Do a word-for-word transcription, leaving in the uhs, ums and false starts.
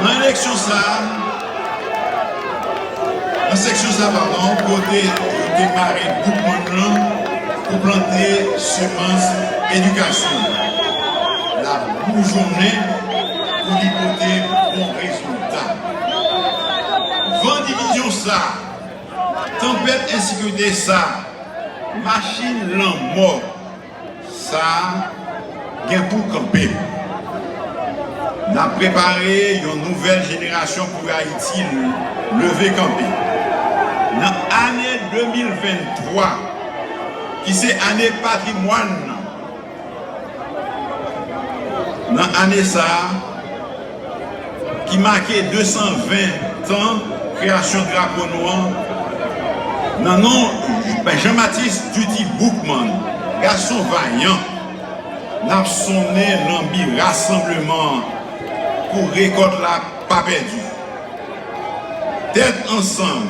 Nan eleksyon sa a, nan seksyon sa a, padon, kote yo te mare Boukman nan pou plante semans edikasyon, l ap boujonnen pou li pote bon rezilta. Van divizyon sa a, tanpèt ensekirite sa a, machin lanmò sa a gen pou kanpe. N ap prepare yon nouvèl jenerasyon pou Ayiti leve kanpe. Nan ane de mil venntwa, ki se ane patrimwàn nan, nan ane sa a, ki make de san ven tan kreyasyon drapo nou an, nan non Jean Baptiste Duty Boukman, gason vayan, n ap sonnen lanbi rasanbleman an pou rekòt la pa pèdi. Tèt ansanm,